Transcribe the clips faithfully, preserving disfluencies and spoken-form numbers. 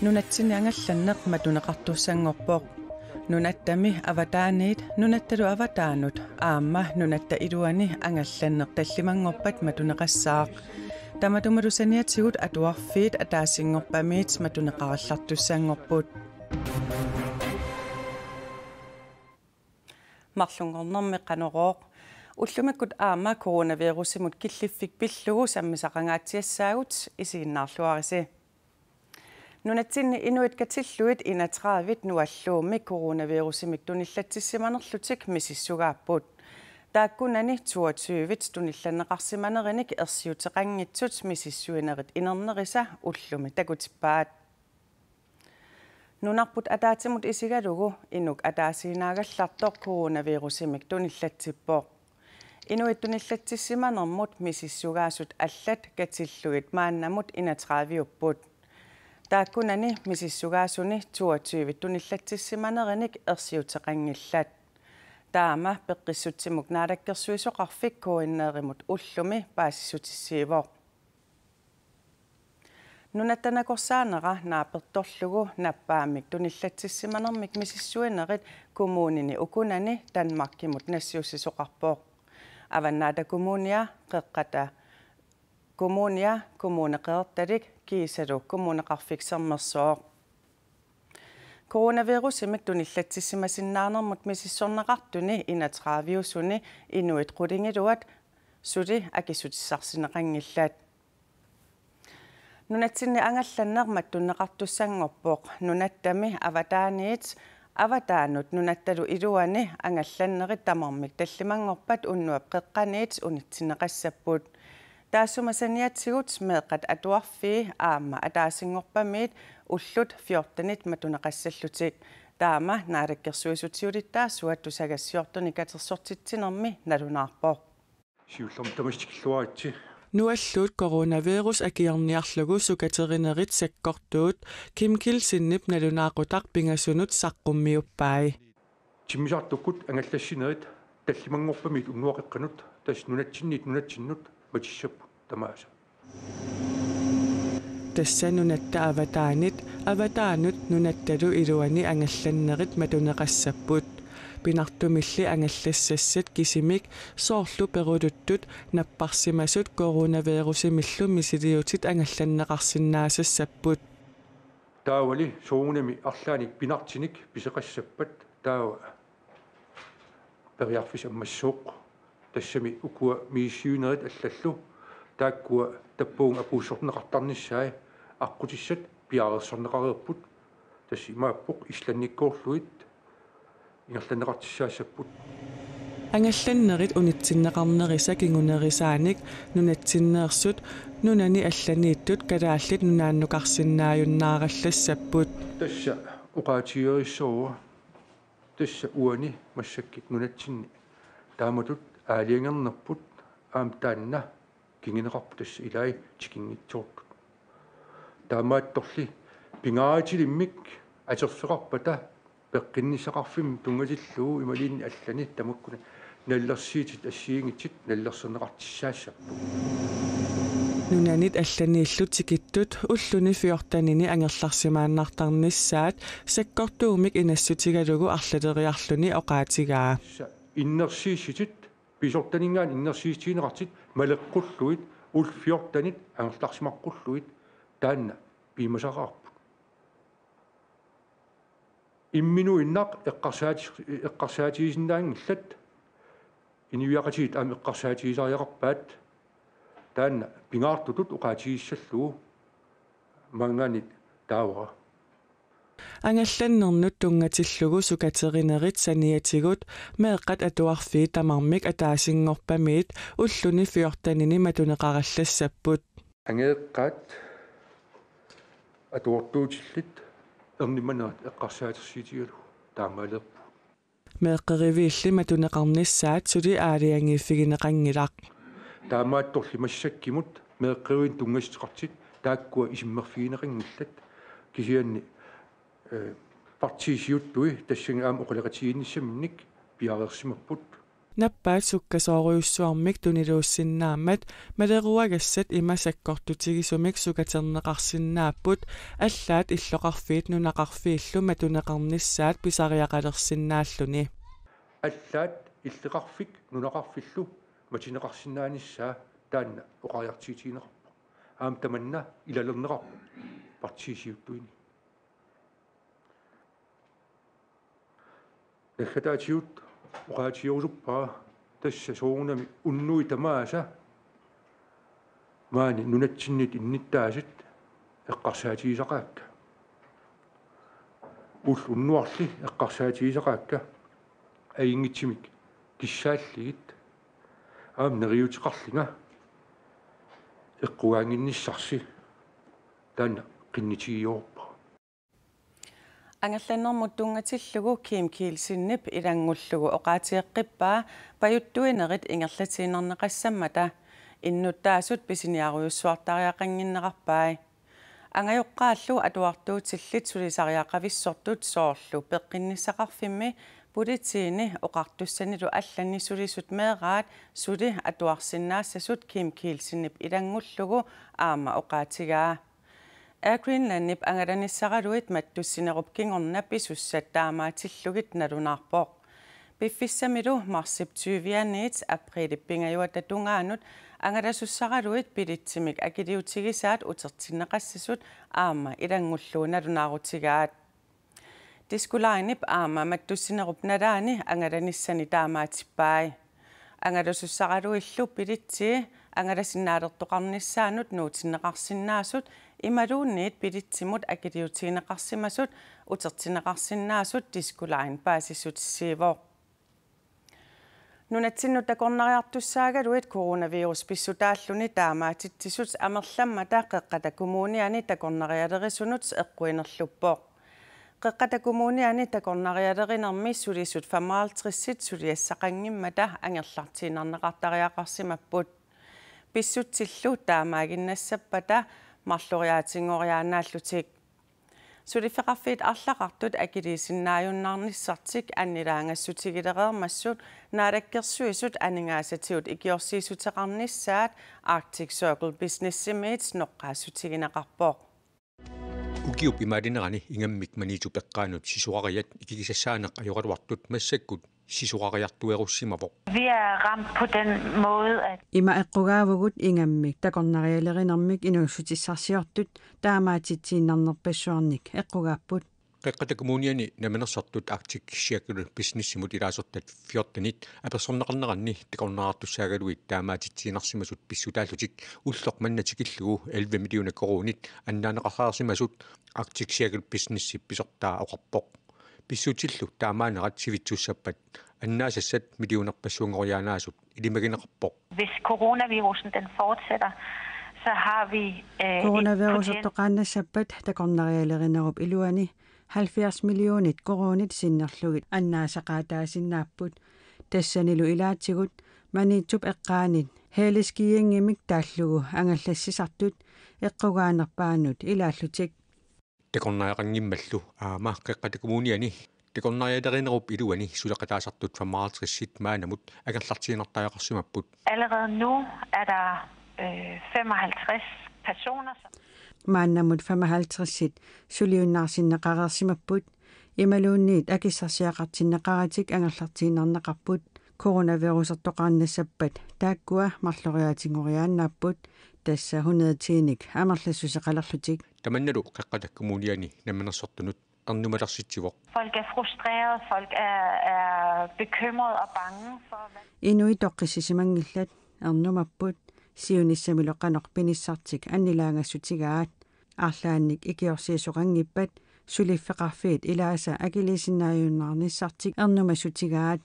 Nunatsinni angallanneq matuneqartussanngorpoq. Nunattami avataaniit nunattalu avataanut aamma nunatta iluani angallanneq tallimanngorpat matuneqassaaq. Tamatumalu saniatigut atuarfiit ataasinngorpamiit matuneqarallartussanngorput. Marlunngornermi Qanorooq. Ullumikkut aamma coronavirusimut killiffik pillugu sammisaqangaatsiassaagut, isiginnaarluarisi. Nunatsinni inuit katillugit enogtredive nualluummik coronavirusimik tunillatsissimanerlutik misissugaapput. Taakkunani toogtyve tunillanneqarsimanerinik ersiuteqanngitsut misissuinerit inernerisa ullumi takutippaat. Nunarput ataatsimut isigalugu inuk ataasiinaagallartoq coronavirusimik tunillatsippoq. Inuit tunillatsissimanermut misissugaasut allat katillugit maannamut enogtredive-upput. Taakkunani misissugaasuni toogtyve tunillatsissimanerinik ersiuteqanngillat. Taama peqqissutsimuk naalakkersuisoqarfik K N R-imut ullumi paasissutissiivoq. Nunatta nakorsaanera naapertorlugu nappaammik tunillatsissimanermik misissuinerit kommunini ukunani Danmarkimut nassiussisoqarpoq. Avannaata Kommunia, Qeqqata Kommunia, Kommune Qeqertalik kiisalu Kommuneqarfik Sermersooq. Coronavirusimik tunillatsissimasinnaanernut misissorneqartuni enogtredive-usuni inuit qulingiluat suli akissutissarsineqanngillat. Nunatsinni angallanneq mattunneqartussanngorpoq. Nunattami avataaniit avataanut nunattalu iluani angallannerit tamarmik tallimanngorpat unnuap qeqqaniit unitsinneqassapput. Taassuma saniatigut meeqqat atuarfii aamma ataasinngorpamiit ullut fjortenit matuneqassallutik. Taama naalakkersuisutiulittaasuat tusagassiortunik katersortitsinermi nalunaarpoq. Siullermik tamassi tikilluaritsi. Nualluut coronavirus akiorniarlugu sukaterinerit sakkortuut Kim Kielsenip nalunaaqutaq pingasunut saqqummiuppai. Timmisartukkut angallassinerit tallimanngorpamiit unnuap qeqqanut, tassa nunatsinniit nunatsinnut matissapput tamaasa. Tassa nunatta avataanit, avataanut nunattalu iluani angallannerit matuneqassapput. Pinartumilli angallassassat kisimik, soorlu peruluttut, napparsimasut coronavirusimillu misiliutit angallanneqarsinnaasassapput. Taavali soorunami arlaannik pinartunik piseqassappat taava periarfissaq ammassooq. Tassami ukua misissuinerit allallu taakkua tappavunga apuussorneqartarnissaat aqqutissat piareersarneqareerput. Tassa imaappoq Islandikkoorlugit ingerlanneqartussaassapput. Angallannerit unitsinneqarnerisa kingunerisaanik nunatsinneersut nunani allaniittut Kalaallit Nunaannukarsinnaajunnaarallassapput. Tassa oqaatigereersuuvoq. Tassa uani massakkut nunatsinni taamatut aalajangernerput aamma taanna kinguneqarpoq tassa ilaat tikinngitsoortut. Taamaattorli pingaarutilimmik atorfeqarpata peqqinnissaqarfimmik tunngatillugu imaluunniit allanik tamakkua nalilersuutit assigiinngitsut nalilersorneqartussaassapput. Nunanit allaniillu tikittut ulluni fjortenini angerlarsimaannartarnissaat sakkortuumik inassutigalugu arlaleriarluni oqaatigaa. Tassa innersuussutit, pisortaninngaanniit innersuussutigineqartut maleqqullugit, ullut fjortenit angerlarsimaqqullugit taanna piumasaqaarput. Imminuinnaq eqqarsaati-, eqqarsaatigisinnaanngillat, inuiaqatigiit aamma eqqarsaatigisariaqarpaat, taanna pingaartutut oqaatigissallugu maanngaanniit taavara. Angallannernut tunngatillugu sukaterinerit saniatigut meeqqat atuarfiit tamarmik ataasinngorpamiit ulluni fjortenini matuneqarallassapput. Angajoqqaat atuartuutillit ernumanerat eqqarsaatersuutigalugu taamaaleerpugut. Meeqqeriviilli matuneqarnissaat suli aalajangiiffigineqanngilaq. Taamaattorli massakkut meeqqeriviit tunngassuteqartut taakkua isummerfigineqanngillat, kisianni, eh, partiit siuttui tassannga aamma oqaloqatigiinnissaminnik piareersimapput. Nappaat sukkasoorujussuarmik tuniluussinnaammat maleruagassat ima sakkortutigisumik sukaterneqarsinnaapput, allaat illoqarfiit nunaqarfiillu matuneqarnissaat pisariaqalersinnaalluni. Allaat illoqarfik nunaqarfillu matuneqarsinnaanissaa taanna oqariartuutigineqarpoq. Aamma tamanna ilalerneqarpoq partiit siuttuini. Naggataatigut oqaatigerusuppara tassa soorunami unnuit tamaasa maani nunatsinnit innuttaasut eqqarsaatigisaqaakka. Ulloq unnuarli eqqarsaatigisaqaakka ajunngitsumik kissaallugit. Aamma neriuuteqarlunga eqqugaannginnissarsi taanna qinnutigiuarpara. Angerlannermut tunngatillugu Kim Kielsenip ilanngullugu oqaatigeqqippaa pajuttuinerit ingerlatiinnarneqassammata, innuttaasut pisiniarujussuartariaqannginnerarpai. Angajoqqaallu atuartuutillit sulisariaqavissortut soorlu Peqqinnissaqarfimmi, politiini oqartussanilu allani sulisut meeraat suli atuarsinnaassasut Kim Kielsenip ilanngullugu aamma oqaatigaa. Air Greenlandip angalanissaraluit mattussinerup kingorna pisussat taamaatillugit nalunaarpoq. Piffissamilu marsip tyvianiit aprilip pingajuata tungaanut angalasussaraluit billetsimik akiliutigisaat utertinneqassasut aamma ilanngullugu nalunaarutigaat. Disko Linep aamma mattussinerup nalaani angalanissani taamaatippai. Angalasussaraluillu billetsi angalasinnaalertoqarnissaannut nuutinneqarsinnaasut imaluunniit billetsimut akiliutigineqarsimasut utertinneqarsinnaasut Disko Line paasissutissiivoq. Nunatsinnut takornariartussaagaluit coronavirus pissutaalluni taamaatitsisut amerlammata Qeqqata Kommuniani takornarialerisunut eqquinerluppoq. Qeqqata Kommuniani takornarialerinermi sulisut femoghalvtredsit suliassaqanngimmata angerlartiinnarneqartariaqarsimapput. Pissutsillu taamaaginnassappata marloriaatinngoriaannaallutik. Suliffeqarfiit arlaqartut akiliisinnaajunnaarnissartik annilaangassutigilereermassuk Naalakkersuisut aningaasatigut ikiorsiissuteqarnissaat Arctic Circle Businessimiit noqqaassutigineqarpoq. Ukiup imaalinerani ingammik Maniitsup eqqaanut sisorariat ikikisassaaneq ajoraluartut massakkut sisorariartuerussimavoq. Vi er ramt på den måde, at Ima eqqugaavugut ingammik takornarialerinermik inuussutissarsiortut taamaatitsiinnarnerpassuarnik eqqugaapput. Qeqqata Kommuniani namminersortut Arctic Circle Businessimut ilaasortat fjortenit apersorneqarneranni takornariartussaagaluit taamaatitsiinnarsimasut pissutaallutik ulloq manna tikillugu elleve millioner koruunit annaaneqarsimasut Arctic Circle Businessip pisortaa oqarpoq. Pissutsillu taamaanerat sivitsussappat annaasassat millionerpassuunngoriaannaasut ilimagineqarpoq. Hvis coronavirusen den fortsætter, så har vi øh, et potentiale. Coronavirusertoqaannassappat takornarialerinerup iluani halvfjerds millionit koruunit sinnerlugit annaasaqaataasinnaapput. Tassanilu ilaatigut Maniitsup eqqaanit Helleskyingimik taallugu angallassisartut eqqugaanerpaanut ilaallutik. Takornariaqanngimmallu aamma Qeqqata Kommuniani takornarialerinerup iluani suleqataasartut femoghalvtredsit maannamut angerlartiinnartariaqarsimapput. Allerede nu er der øh, femoghalvtreds personer, som Maannamut femoghalvtredsit suliunnaarsinneqareersimapput, imaluunniit akissarsiaqartinneqaratik angerlartiinnarneqarput coronavirusertoqaannassappat taakkua marloriaatinngoriaannaapput, tassa hundrede tiinik amerlassuseqalerlutik. Tamannalu Qeqqata Kommuniani namminersortunut ernumalersittivoq. Folk er frustrerede, folk er, er bekymrede og bange for, hvad Inuit toqqissisimanngillat, ernumapput, siunissamilu qanoq pinissartik annilaangassutigaat. Arlaannik ikiorsiisoqanngippat suliffeqarfiit ilaasa akiliisinnaajunnaarnissartik ernumassutigaat.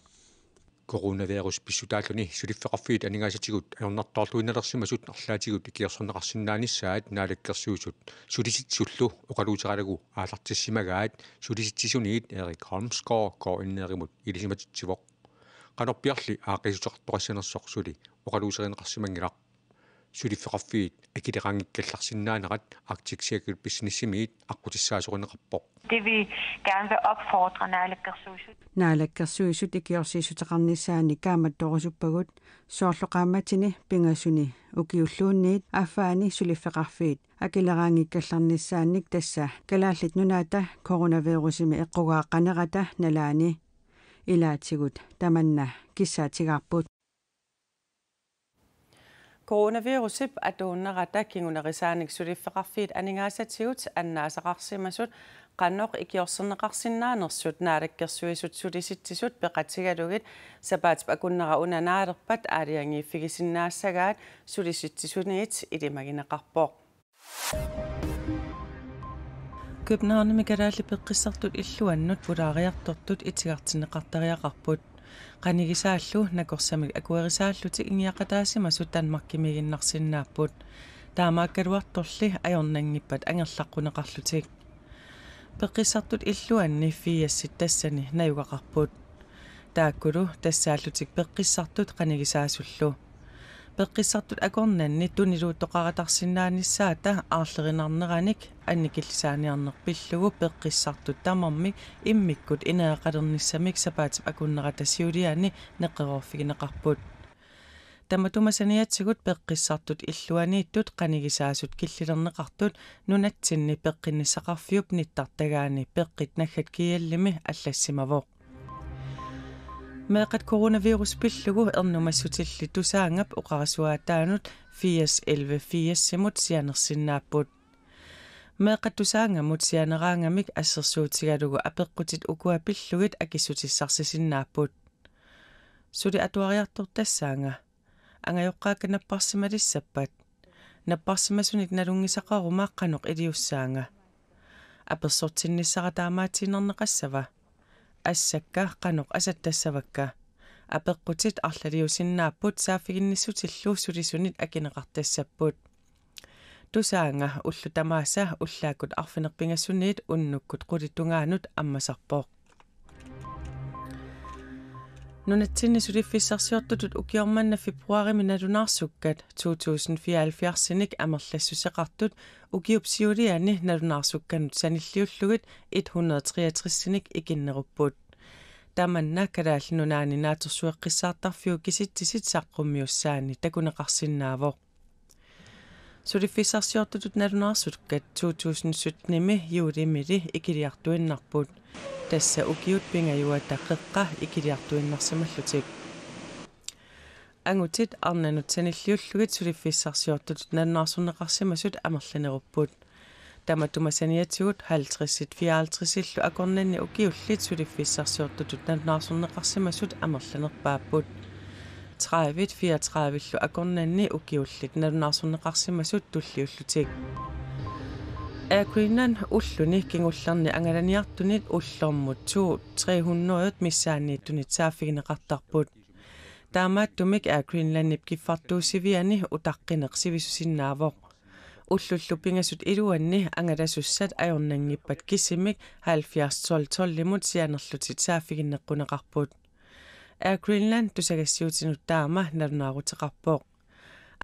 Coronavirus pissutaalluni suliffeqarfiit aningaasatigut ajornartorluinnalersimasut arlaatigut ikiorserneqarsinnaanissaat Naalakkersuisut Sulisitsisullu oqaluuseralagu aallartissimagaat. Sulisitsisuniit Erik Holmsgaard K N R-imut ilisimatitsivoq. Qanorpiarli aaqqiissuteqartoqassanersoq suli oqaluuserineqarsimanngilaq. suliffeqarfiit akileraanngikkallarsinnaanerat Arctic Circle Businessimiit aqqutissaasorinneqarpoq. Det vi gerne vil opfordre naalakkersuisut. Naalakkersuisut ikiorsiissuteqarnissaannik kaammattorusuppagut, soorlu qaammatini pingasuni ukiulluunniit affaani suliffeqarfiit akileraanngikkallarnissaannik, tassa Kalaallit Nunaata coronavirusimi eqqugaaqqanerata nalaani. Ilaatigut tamanna kissaatigaarput. Coronavirusip atuunnerata kingunerisaanik suliffeqarfiit aningaasatigut annaasaqarsimasut qanoq ikiorserneqarsinnaanersut Naalakkersuisut sulisitsisut peqatigalugit sapaatip akunnera una naalerpat aalajangiiffigisinnaassagaat sulisitsisuniit ilimagineqarpoq. Københavnimi kalaallit peqqissartut illuannut pulaariartortut itigartinneqartariaqarput. Qanigisaallu nakorsamik akuerisaallutik ingiaqataasimasut Danmarkimiiginnarsinnaapput. Taamaakkaluartorli ajornanngippat angerlaqquneqarlutik. Peqqissartut illuanni firsit tassani najugaqarput. Taakkulu tassaallutik peqqissartut qanigisaasullu. Peqqissartut akornanni tuniluuttoqaratarsinnaanissaata aarlerinarneranik annikillisaaniarneq pillugu peqqissartut tamarmik immikkut ineriaqalernissamik sapaatip akunnerata siuliani neqeroorfigineqarput. Tamatuma saniatigut peqqissartut illuaniittut qanigisaasut killilerneqartut nunatsinni peqqinnissaqarfiup nittartagaani Peqqit naggat gl-imi allassimavoq. Meeqqat coronavirus pillugu ernumassutilli Tusaangap oqarasuaataanut firs elleve firsimut sianersinnaapput. Meeqqat Tusaangamut sianeraangamik assersuutigalugu apeqqutit ukua pillugit akissutissarsisinnaavagut. Suli atuariartortassaanga? Angajoqqaakka napparsimalissappata? Napparsimasunik nalunngisaqaruma qanoq iliussaanga? Apersortinnissara taamaatiinnarneqassava? Assakka qanoq asattassavakka? Apeqqutit arlaliusinnaapput saaffiginnissutillu sulisunit akineqartassapput. Tusaanga ullut tamaasa ullaakkut arfineq-pingasuniit unnukkut qulit tungaanut ammasarpoq. Nunatsinni suliffissarsiortutut ukioq manna februarimi nalunaarsukkat to tusind fireoghalvfjerdsinik amerlassuseqartut ukiup siuliani nalunaarsukkanut sanilliullugit et hundrede treogtresinik ikinnerupput. Tamanna Kalaallit Nunaanni Naatsorsueqqissaartarfiup kisitsisit saqqummiussaanni takuneqarsinnaavoq. Suliffissarsiortutut nalunaarsukkat to tusind syttenimi juulimili ikiliartuinnarput. Tassa ukiut pingajuata qeqqa ikiliartuinnarsimallutik. Angutit arnanut sanilliullugit suliffissarsiortutut nalunaarsorneqarsimasut amerlanerupput. Tamatuma saniatigut halvtredsit fireoghalvtredsillu akornanni ukiullit suliffissarsiortutut nalunaarsorneqarsimasut amerlanerpaapput. Tredivit fireogtredivillu akornanni ukiullit nalunaarsorneqarsimasut tulliullutik. Air Greenland ulluni kingullerni angalaniartunit ullormut to tre hundrede missaanniittunit saaffigineqartarput. Taamaattumik Air Greenlandip kiffartuussiviani utaqqineq sivisusinnaavoq. Ullullu pingasut iluanni angalasussat ajornanngippat kisimik halvfjerds tolv tolvimut sianerlutik saaffiginneqquneqarput. Air Greenland tusagassiuutinut taama nalunaaruteqarpoq.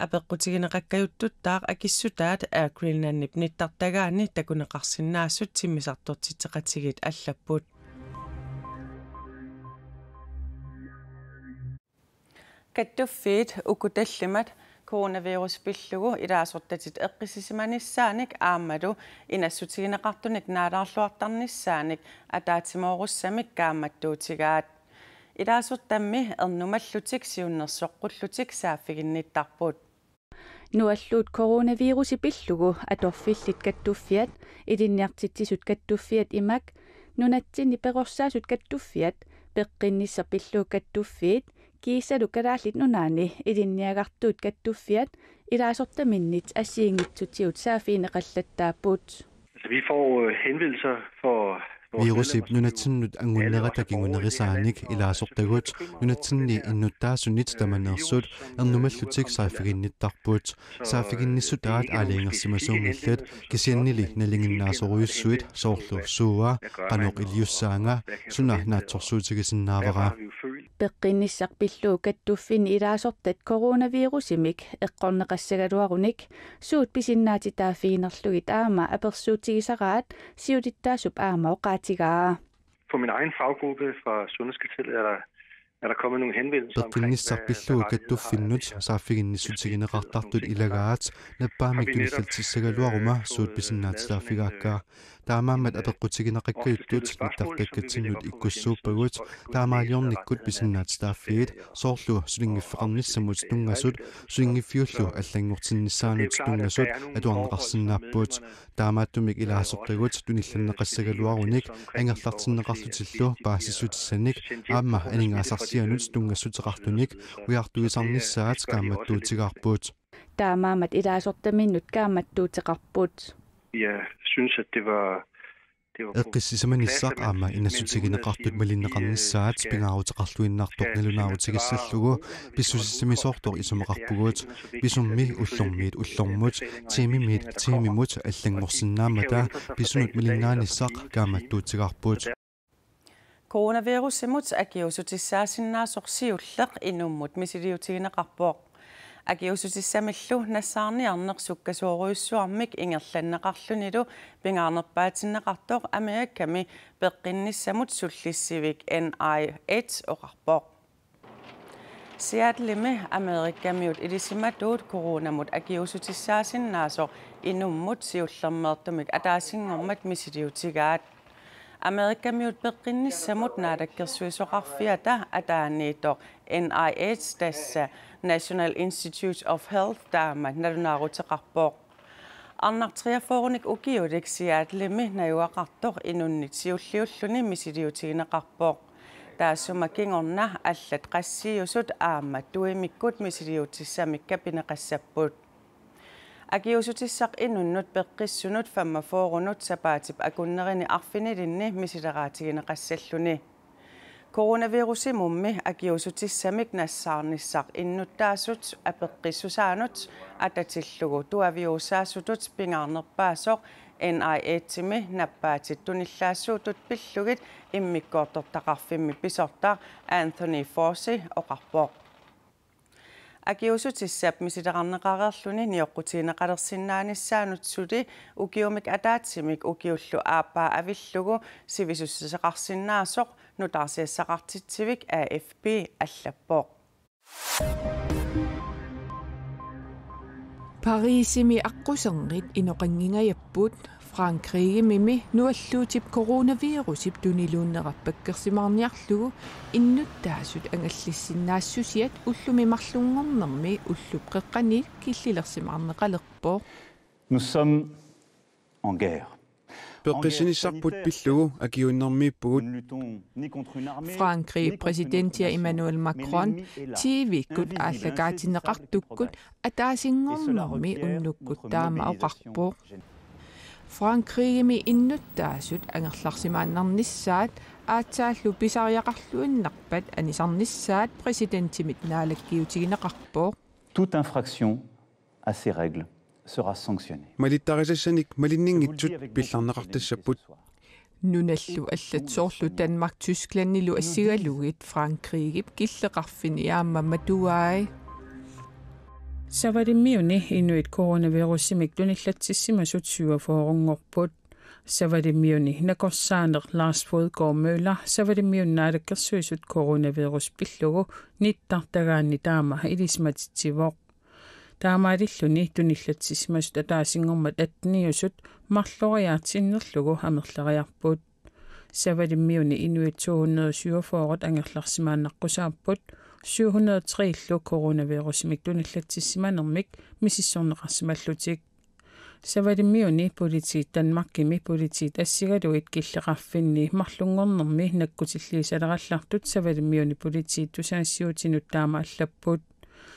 Apeqqutigineqakkajuttuttaaq akissutaat Air Greenlandip nittartagaani takuneqarsinnaasut timmisartortitseqatigiit allapput. Kattuffiit uku tallimat coronavirus pillugu ilaasortatit eqqissisimanissaanik aammalu inassutigineqartunik naalaarluartarnissaanik ataatsimoorussamik kaammattuutigaat. Ilaasortammi ernumallutik siunnersoqqullutik saaffiginnittarput. Nualluut coronavirusi pillugu atorfillit kattuffiat, ilinniartitsisut kattuffiat imak, nunatsinni perorsaasut kattuffiat, peqqinnissaq pillugu kattuffiit, kiisalu Kalaallit Nunaanni ilinniagartuut kattuffiat ilaasortaminnit assigiinngitsutigut saaffigineqallattaapput. Altså, vi får øh, henvendelser for vores Virusip medlemmer, som jo nunatsinnut anngunnerata kingunerisaanik ilaasortagut nunatsinni innuttaasunit tamaneersut ernumallutik saaffiginnittarput. Saaffiginnissutaat aalajangersimasuunngillat, kisiannili nalinginnaasorujussuit, soorlu suua, qanoq iliussaanga, suna naatsorsuutigisinnaavara. Peqqinnissaq pillugu kattuffinni ilaasortat coronavirusimik eqqorneqassagaluarunik suut pisinnaatitaaffiginerlugit aamma apersuutigisaraat siulittaasup aamma oqaatigaa. På min egen faggruppe fra Sundhedskartellet er der, er der kommet nogle henvendelser omkring, Peqqinnissaq pillugu kattuffinnut saaffiginnissutigineqartartut ilagaat nappaamik tunillatissagaluaruma suut pisinnaatitaaffigaakka. Taamaammat apeqqutigineqakkajuttut nittartakkatsinnut ikkussuuppagut, taamaaliornikkut pisinnaatitaaffiit, soorlu sulinngiffeqarnissamut tunngasut, sulinngiffiullu allanngortinnissaanut tunngasut atuarneqarsinnaapput. Taamaattumik ilaasortagut tunillanneqassagaluarunik angerlartinneqarlutillu paasissutissanik aamma aningaasarsianut tunngassuteqartunik ujartuisarnissaat kaammattuutigaarput. Taamaammat ilaasortaminnut kaammattuuteqarput. Jeg synes, at det var, det var på Eqqissisimanissaq aamma innassutigineqartut malinneqarnissaat pingaaruteqarluinnartoq nalunaarutigissallugu pissusissamisoortoq isumaqarpugut. Pisummi ullormiit ullormut, tiimimiit tiimimut allanngorsinnaammata pisunut malinnaanissaq kaammattuutigaarput. Coronavirusimut akiuussutissaasinnaasoq siulleq inummut misiliutigineqarpoq. Akiuussutissamillu nassaarniarneq sukkasoorujussuarmik ingerlanneqarlunilu pingaarnerpaatinneqartoq Amerikami peqqinnissamut sullissivik N I H oqarpoq. Seattlemi Amerikamiut ilisimatuut coronamut akiuussutissaasinnaasoq inummut siullermeertumik ataasinngormat misiliutigaat. Amerikamiut peqqinnissamut naalakkersuisoqarfiata ataaniittoq N I H, tassa National Institute of Health, taama nalunaaruteqarpoq. Arnaq treogfyrrenik ukiulik Seattlemi najugaqartoq inunnit siulliulluni misiliutigineqarpoq. Taassuma kingorna allat qassiusut aamma tuimikkut misiliutissamikka pineqassapput. Akiuussutissaq inunnut peqqissunut femogfyrrenut sapaatip akunnerini arfinilinni misileraatigineqassalluni. Coronavirusimummi akiuussutissamik nassaarnissaq innuttaasut apeqqissusaanut atatillugu tuaviuusaasutut pingaarnerpaasoq N I H-imi nappaatit tunillaassuutut pillugit immikkoortortaqarfimmi pisortaq Anthony Fauci oqarpoq. Akiuussutissap misilerarneqareerluni nioqqutigineqalersinnaanissaanut suli ukiumik ataatsimik ukiullu aappaa avillugu sivisussuseqarsinnaasoq nutaarsiassaqartitsivik A F P allappoq. Parisimi aqquserngit inoqanngingajapput. Frankrigimimi nualluutip coronavirusip tuniluunnerap pakkersimaarniarlugu innuttaasut angallassinnaassusiat ullumi marlunngornermi ullup qeqqaniit killilersimaarneqalerpoq. Nous sommes en guerre. Peqqissinissarput pillugu akiuunnermiippugut. Frankrigip præsidentia Emmanuel Macron T V-kkut aallakaatinneqartukkut ataasinngornermi unnukkut taama oqarpoq. Frankrigimi innuttaasut angerlarsimaannarnissaat aatsaallu pisariaqarluinnarpat anisarnissaat præsidentimit naalakkiutigineqarpoq. Toute infraction à ces règles sera sanctionnée. Malittarisassanik malinninngitsut pillarneqartassapput. Nunallu allat soorlu Danmark Tysklandilu assigalugit Frankrigip killeqarfini aamma matuai. Savalimmiuni inuit coronavirusimik tunillatsissimasut syvogfyrrenngorput. Savalimmiuni nakorsaaneq Lars Fodgaard Møller Savalimmiuni naalakkersuisut coronavirus pillugu nittartagaanni taama ilisimatitsivoq. Taamaalilluni tunillatsissimasut ataasinngormat atteniusut marloriaat sinnerlugu amerleriarput. Savalimmiuni inuit to hundrede syvogfyrre angerlarsimaannaqqusaapput, syv hundrede tre-llu coronavirusimik tunillatsissimanermik misissorneqarsimallutik. Savalimmiuni politiit Danmarkimi politiit assigalugit killeqarfinni marlunngornermi nakkutilliisalerallartut Savalimmiuni politiit tusagassiuutinut taama allapput.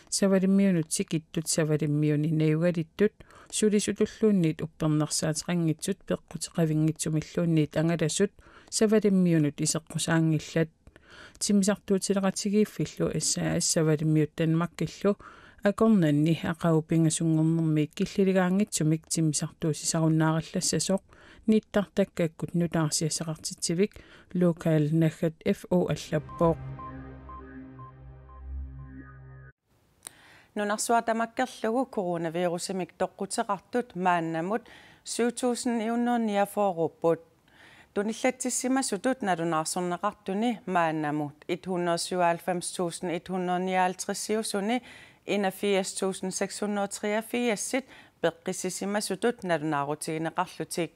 Savalimmiunut tikittut Savalimmiuni najugalittut sulisutulluunniit uppernarsaateqanngitsut peqquteqavinngitsumilluunniit angalasut Savalimmiunut iseqqusaanngillat. Timmisartuutileqatigiiffillu S A S Savalimmiut Danmarkillu akornanni aqagu pingasunngornermiit killiligaanngitsumik timmisartuussisarunnaarallassasoq nittartakkakkut nutaarsiassaqartitsivik Local naggat F O allappoq. Nunarsuaq tamakkerlugu coronavirusimik toqquteqartut maannamut syv tusind ni hundrede niogfyrreupput. Tunillatsissimasutut nalunaarsorneqartuni maannamut et hundrede syvoghalvfems tusind et hundrede nioghalvtredsiusuni enogfirs tusind seks hundrede treogfirsit peqqissisimasutut nalunaarutigineqarlutik.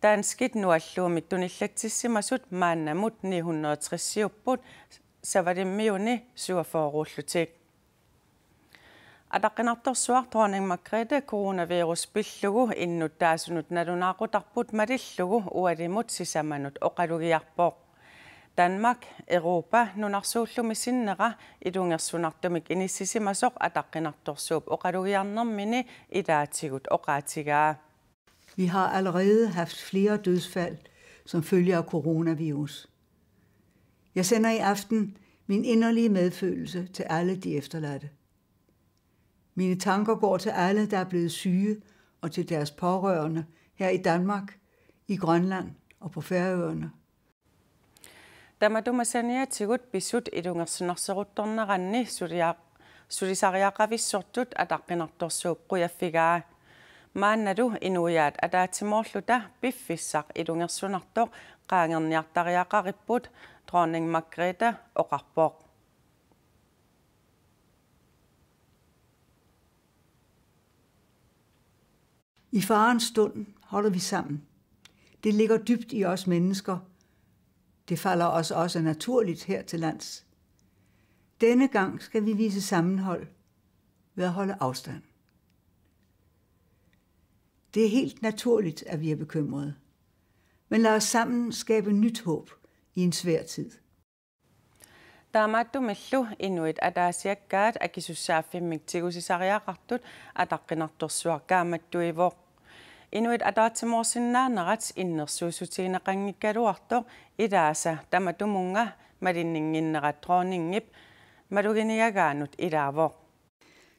Danskit nualluumik tunillatsissimasut maannamut ni hundrede tresiupput, Savalimmiuni syvogfyrreullutik. Ataqqinartorsuaq Dronning Margrethe coronavirus pillugu innuttaasunut nalunaaqutarput malillugu ualimut sisamanut oqalugiarpoq. Danmark, Europa nunarsuullumi sinnera ilungersunartumik inissisimasoq ataqqinartorsuup oqalugiarnermini ilaatigut oqaatigaa. Vi har allerede haft flere dødsfald som følge af coronavirus. Jeg sender i aften min inderlige medfølelse til alle de efterladte. Mine tanker går til alle, der er blevet syge, og til deres pårørende her i Danmark, i Grønland og på Færøerne. Tamatuma saniatigut pisut ilungersunarseruttorneranni sulia-, sulisariaqavissortut ataqqinartorsuup qujaffigaa. Maannalu inuiaat ataatsimoorluta piffissaq ilungersunartoq qaangerniartariaqaripput, Dronning Margrethe oqarpoq. I farens stund holder vi sammen. Det ligger dybt i os mennesker. Det falder os også naturligt her til lands. Denne gang skal vi vise sammenhold ved at holde afstand. Det er helt naturligt, at vi er bekymrede. Men lad os sammen skabe nyt håb i en svær tid. Taamaattumillu inuit ataasiakkaat akisussaaffimmik tigusisariaqartut ataqqinartorsuaq kaammattuivoq. Inuit ataatsimoorsinnaanerat innersuussutigineqanngikkaluartoq ilaasa tamatumunnga malinninnginnerat dronningip maluginigagaanut ilaavoq.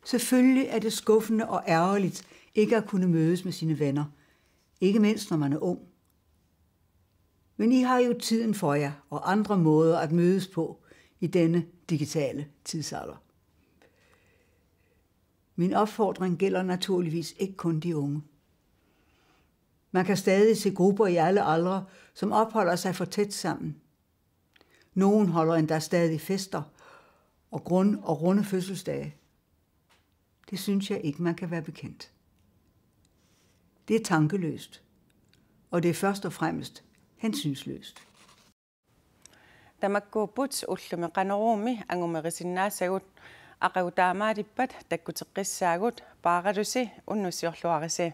Selvfølgelig er det skuffende og ærgerligt ikke at kunne mødes med sine venner, ikke mindst når man er ung. Men I har jo tiden for jer og andre måder at mødes på i denne digitale tidsalder. Min opfordring gælder naturligvis ikke kun de unge. Man kan stadig se grupper i alle aldre, som opholder sig for tæt sammen. Nogen holder endda stadig fester og grund- og runde fødselsdage. Det synes jeg ikke, man kan være bekendt. Det er tankeløst, og det er først og fremmest hensynsløst. Tamakkuupput ullumi Qanoruumi angumerisinnaasagut. Aqagu taamaalippat takkuteqqissaagut, paaralusi, unnussiorluarisi.